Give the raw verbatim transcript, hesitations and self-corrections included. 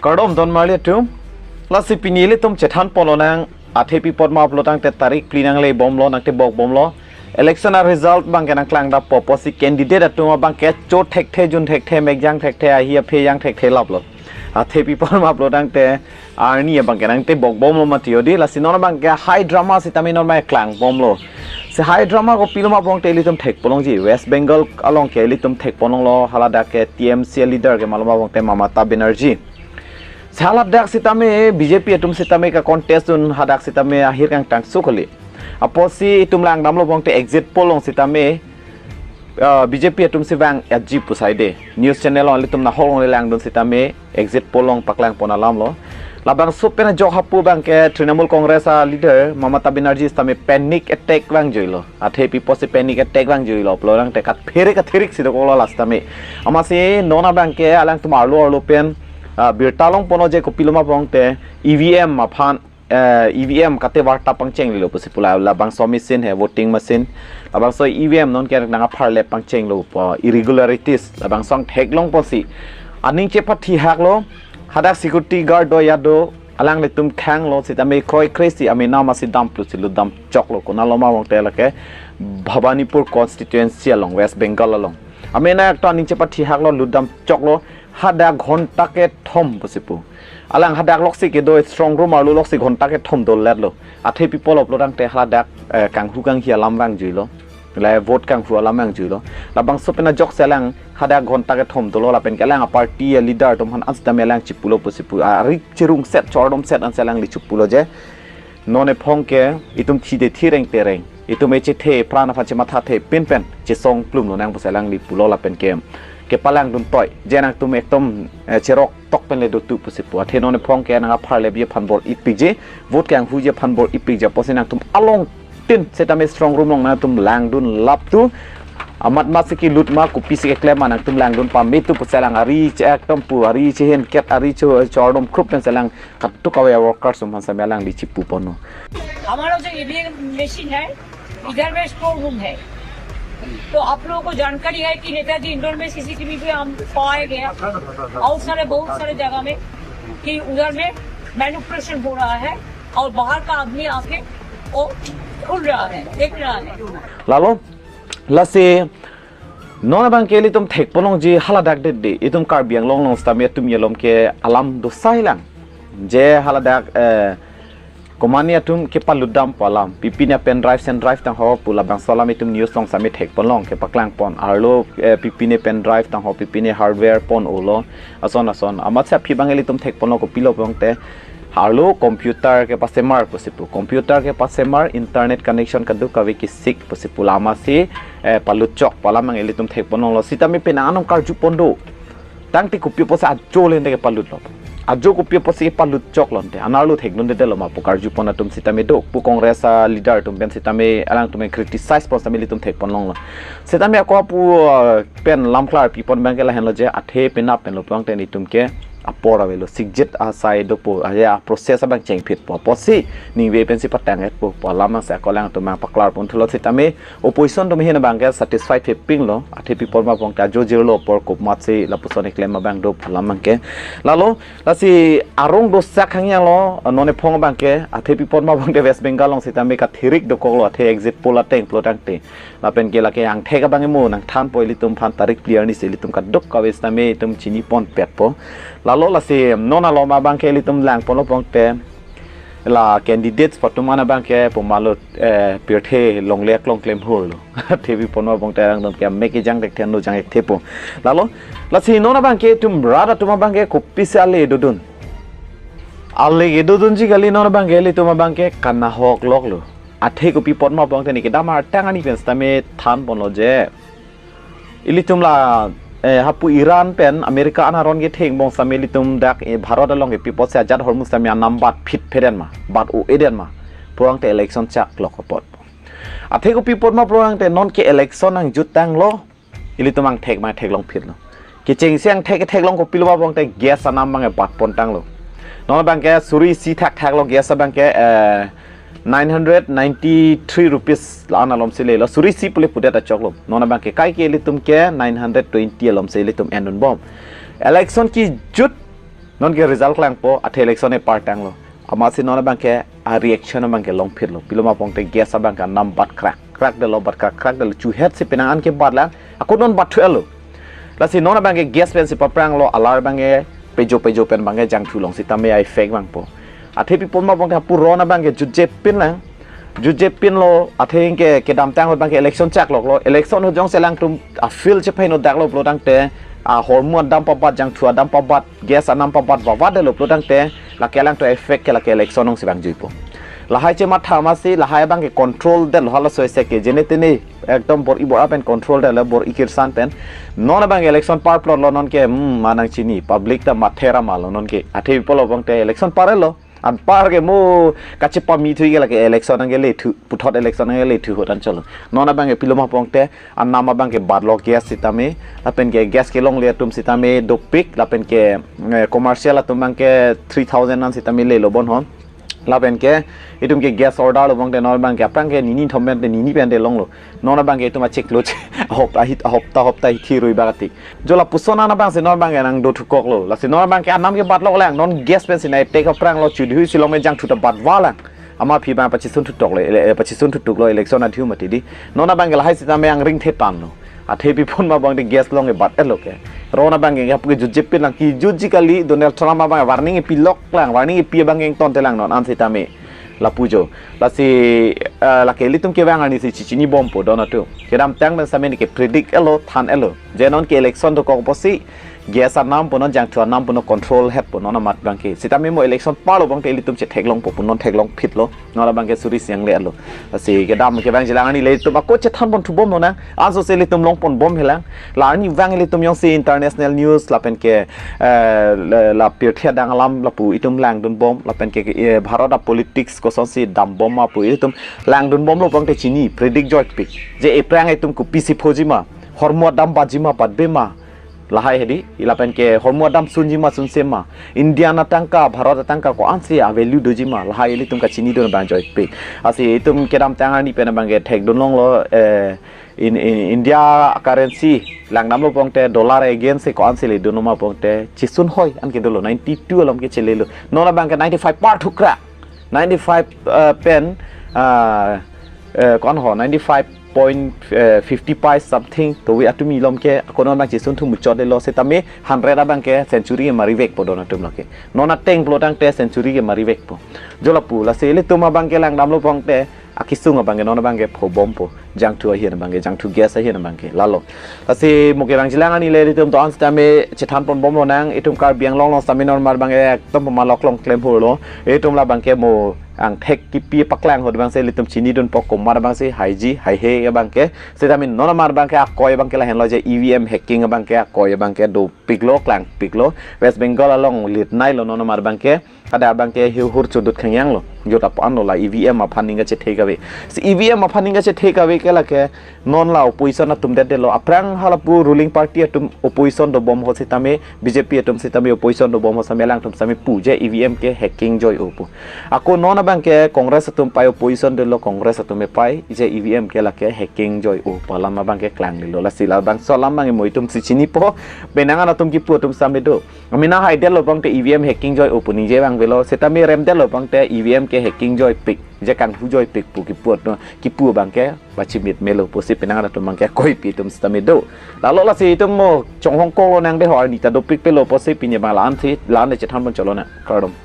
Kardom don marli atum. Lasi pini ilitum chethan pon lonang, athe pi apot ma pulo tangte tarik phli nangle bomlo, nangtebok bomlo. Election a result abangke nangklang dappo, pusi candidate atum abangke cho thekthe, jun thekthe, mek jang thekthe, ahi aphe jang thekthe laplo. Athe pi apot ma pulo tangte arni abangke nangtebok bomlo mati odi. Lasi non abangke high drama sitame non abangke klang bomlo. Si high drama kopilo ma pulo tangte ilitum thek pon longji, West Bengal along ke ilitum thek pon longlo, haladak ke T M C leader ke malom ma pulo tangte Mamata Banerjee. Si haladak sitame B J P atum sitame ka-contest dun, hadak sitame ahir kangtang su kali. Apotsi itum langdamlo pulo tangte exit poll along sitame, ah, B J P atum si vang-etji pu saide. News channel along ilitum nahok along langdun sitame exit poll along paklang pon alamlo. Labangso pen ajok hapu abangke Trinamool Congress a leader Mamata Banerjee sitame panic attack vangjuilo. Athe pi apotsi panic attack vangjuilo pulo tangte kathirik kathirik si dokoklo last time. Amatsi non abangke alangtum arlo arlo pen, ah, birta long ponlo je kopilo ma pulo tangte E V M aphan, eh, E V M kate varta pangchenglelo pusi pu la, labangso machine he voting machine. Labangso E V M non ke nang apharlep pangchenglo pu irregularities labangso angthek long ponsi aning chepathi haklo, hadak security guard do ya do, alanglitum khanglo sitame kroikre si amena masi damplu si lutdam choklo, konatlo ma pulo tangte lake Bhabanipur constituency along, West Bengal along. Amena ekta aning chepathi haklo, lutdam choklo, hadak ghonta kethom pusi pu. Alang hadak loksi kedo strong room arlo loksi ghonta kethom doletlo. Athe pi apot lo pulo tangte hadak, eh, kanghu kanghi alam vangjuilo. Lahai vote kanghu alam vangjuilo. Labangso pen ajoksi alang hadak ghonta kethom dolo lapen ke alang a-party a-leader atum aphan an sitame alang chipulo pusi pu, ari cherungset chordomset ansi alangli chipulo je, non ephong ke itum thide thi reng te reng, itum echethe pran aphan chemathathe pin pen chesong plum lonang pusi alangli pulo lapen ke kepalangdun toi je nangtum ekdom, eh, cherok tok pen le dotu pusi pu. Athe non ephong ke nang apharlep aphan bor-ipikji, vote kanghuji aphan bor-ipikji apotsi nangtum along tin sitame strong room along nangtum langdun laptu. Amat matsi kelut ma, kopisi keklem ma nangtum langdun pametu pusi alang ari che ekdom pu, ari chehin ket, ari cho chordom khrup pensi alang kadokave a-workers atum aphan sitame alangli chipu ponlo. हमारा जो EVM machine है, इधर में strong room है, तो आप लोगों को जानकारी है कि नेताजी इंदौर में सीसीटीवी पे हम पाया गया और सारे, बहुत सारे जगह में कि उधर में मैनिपुलेशन हो रहा है और बाहर का आदमी आके वो खुल रहा है, देख रहा है। Lalo, lasi non abangke ilitum thek pon longji haladak dede, itum Karbi Anglong along sitame atum yelom ke alam dosai lang. Je haladak, eh, komane atum kepalutdam pu alam, pipine pen drive sen drive tangho pu labangso alam itum news along sitame thek pon long, kepaklang pon. Arlo, eh, pipine pen drive tangho, pipine hardware pon olo, ason ason. Amatsi aphi abang ilitum thek pon long kopilo pulo tangte, arlo computer kepasemar pusi pu, computer kepasemar, internet connection kadokave kesik pusi pu, la amatsi, eh, palut chok pu alam abang ilitum thek pon longlo. Sitame penang anom karju pon do. Tangte kopi apotsi ajo le tangte kepalutlo? Ajo kopi apotsi kepalut choklo tangte? Anerlo thekdundedetlo ma pu karju pon atum sitame do pu, Congress a-leader atum pen sitame alangtum criticize pon sitame ilitum thek pon longlo. Sitame ako pu, uh, pen lamklar pi pon abangke lahenlo je, athe penap pen lo pulo tangte netum ke apor avelo, sikjit asai dopo, aja process abang chengphitpo, apotsi ningve pensi patang-etpo pu alam abang si ako alangtum abang paklar pon thulo. Sitame opposition atum ahin abangke satisfied thepinglo, athe pi apot ma pulo tangte ajo jirlo apor komatsi lapuson keklem abang do pu alam abangke. Lalo, lasi arong dosak hangyanglo, non ephong abangke, athe pi apot ma pulo tangte West Bengal along sitame kathirik dokoklo, athe exit poll ateng pulo tangte. Lapen ke lake angthek abang emo nangthanpo ilitum aphan, tarik phli arni si ilitum kadokave sitame itum chini ponpetpo. Lalo lasi non alom abangke ilitum lang ponlo pulo tangte, la candidates atum an abangke pumalo, eh, pirthe longle aklong klemhurlo. Athe pi apot ma pulo tangte alangtum ke mek kejang thekthe, no jang thekthepo. Lalo, lasi non abangke itum rat atum abangke kopisi ale dodun? Ale kedodunji kali, non abangke ilitum abangke kanahok loklo. Athe kopi apot ma pulo tangte ne kedam artang arni pen sitame than ponlo je, ilitum la, eh, hapu Iran pen America an aron ketheng angbong sitame ilitum dak, eh, Bharat along ke pi apotsi ajat Hormuz sitame anam bat phit pheden ma, bat o-eden ma, pulo tangte election chaklok apot. Athe kopi apot ma pulo tangte non ke election nangjut tanglo, ilitum angthek abang theklong phitlo. Kechengsi angthek theklong kopilo ma pulo tangte gas anam abang bat pon tanglo. Non abangke suri isi thakthaklo, gas abangke, eh, nine hundred ninety-three rupees la-an alomsi lelo. Suri isi pule pudet achoklo. Non abangke kaike ilitum ke nine hundred twenty alomsi ilitum endun bom. Election kejut Non ke result klangpo, athe election epar tanglo. Amatsi non abang ke a reaction abang ke longphitlo. Pilo ma pongte gas abang ke anam bat krak krak detlo, bat krak krak detlo. Chuhet si penang an ke bat lang, ako non bat thuelo. Lasi non abang ke gas pensi papranglo, alar abang ke pejo pejo pen abang ke jangthu long sitame a effect vangpo. Athe pi pon ma pongte hapu ron abang ke jutje pin lang. Jutje pinlo, athe ke kedamtang ahut abang ke election chakloklo. Election ahut jongsi alangtum a field chepai no daklo pulo tangte, ahormu adam pabat, jangthu adam pabat, gas anam pabat, vavat detlo pulo tangte, lake alangtum effect ke lake election alongsi vangjuipo. Lahai chematha amatsi, lahai abang ke control detlo halaso ese ke, jene tene ekdom bor-i bor-a pen control detlo, bor-i kirsan pen. Non abang ke election par plotlo non ke, hmm, manang chini, public ta mathe ra malo non ke. Athe pi pulo pongte election parlo. Anpar ke mo kachepami thu ke lake election nangkelethu, puthot election nangkelethu ahut anchotlo. Non abang ke pilo ma pongte anam abang ke batlo gas sitame, lapen ke gas kelongle atum sitame dopik, lapen ke, eh, commercial atum abang ke three thousand an sitame lelo bon hon. Lapen ke itum ke gas order lo pongte non abang ke aphrang ke nini thom pen te nini pen te longlo. Non abang ke itum achiklo che, ahop, ahit, ahopta hopta hithi rui bagati. Jo lapuson an abang si non abang ke nang do thukoklo. Lasi non abang ke anam ke batlok lang. Non gas pensi nai tek aphranglo, chudhui silong me jangthu ta bat va lang. Amat aphi abang pachisun thutoklo, ele-, eh, pachisun thutuklo election adhiu mati di. Non abang ke lahai sitame angring thetanlo. Athe pi pon ma pongte gas along ke bat-etlo ke. Ron abang ke hapu ke jutje pin lang, kijutji kali, Donald Trump abang warning epilok lang, warning epi abang ke ingtonte lang non an sitame. Lapu jo. Lasi, eh, lake ilitum kevang arni si chichinibompo don atum. Kedamtang pen sitame neke predict etlo, than etlo. Je non ke election dokok apotsi, gas anam pu non, jangthu anam pu non control hetpo non amat abang ke. Sitame mo election parlo pongte ilitum chetheklongpo pu non theklongphitlo. Non abang ke suri siang le etlo. Lasi kedam kevang jilang arni le itum ako chethan pon thubom lonang. Anso si ilitum long pon bom helang. La arni vang ilitum jongsi international news lapen ke, eh, la, la pirthe adang alam lapu itum langdunbom, lapen ke, eh, Bharat a politics kosonsi dambom ma pu itum langdunbomlo pongte chini, predict joipik. Je ephrang itum kopisi phoji ma, hormu adam batji ma, batbe ma. Lahai hedi, lapen ke hormu adam sunji ma, sunse ma. India atangka, Bharat atangka ko-ansi a value doji ma, lahai ilitum kachinidun abang joipik. Lasi itum kedamtang arni pen abang ke thekdun longlo, eh, in, in India currency langdamlo pongte dollar against ko-ansi ledun ma pongte chisun hoi an kedolo, ninety-two alom ke chelelo. Non abang ke ninety-five par thukra. Ninety-five, eh, pen, ah, eh, ko-an ho, ninety-five point fifty five something, tovi atum ilom ke, ako non abang chisun thu muchot detlo sitame, hundred abang ke century ke marivekpo don atum lake. Non ateng pulo tangte century ke marivekpo. Jo lapu, lasi ilitum abang ke langdamlo pongte, akisung abang ke non abang ke phobompo, jangthu ahin abang ke, jangthu gas ahin abang ke, lalo. Lasi mo kevang jilang arni le ilitum to-an sitame chethan pon bom lonang, itum Karbi Anglong along sitame non mar abang ke ekdom pama loklong klem hurlo, itum la abang ke mo angthek kipi paklang ahut abang si ilitum chinidunpo komat abang si haiji, haihe abang ke, sitame non mar abang ke akoi abang ke lahenlo je E V M hacking abang ke akoi abang ke dopiklo, klangpiklo, West Bengal along lit nailo non mar abang ke, ada abang ke hiu hur chudut khangyanglo. Jot apo anlo la E V M aphan ning kachethe kave. Si E V M aphan ning kachethe kave ke lake non la opposition atum det detlo. Aphrang halapu ruling party atum opposition dobom ho sitame, B J P atum sitame opposition dobom ho sitame alangtum sitame pu je E V M ke hacking joi-o pu. Ako non abang ke Congress atum pai opposition detlo, Congress atum epai je E V M ke lake hacking joi-o pu alam abang ke klanglelo. Lasi la abangso alam abang mo itum si chinipo, penang an atum kipu atum sitame do. Amena hai detlo pangte E V M hacking joi-o pu ningje vangvelo, sitame rem detlo pangte E V M ke hacking joipik, je kanghu joipik pu kipu atum, kipu abang ke pachimit melo pusi penang atum abang ke koipi atum sitame do. Lalo lasi itum mo chonghong kolo nang de ho arni ta dopik pelo pusi pini abang la-an si, la-an le chethan pon cholo na. Kardom.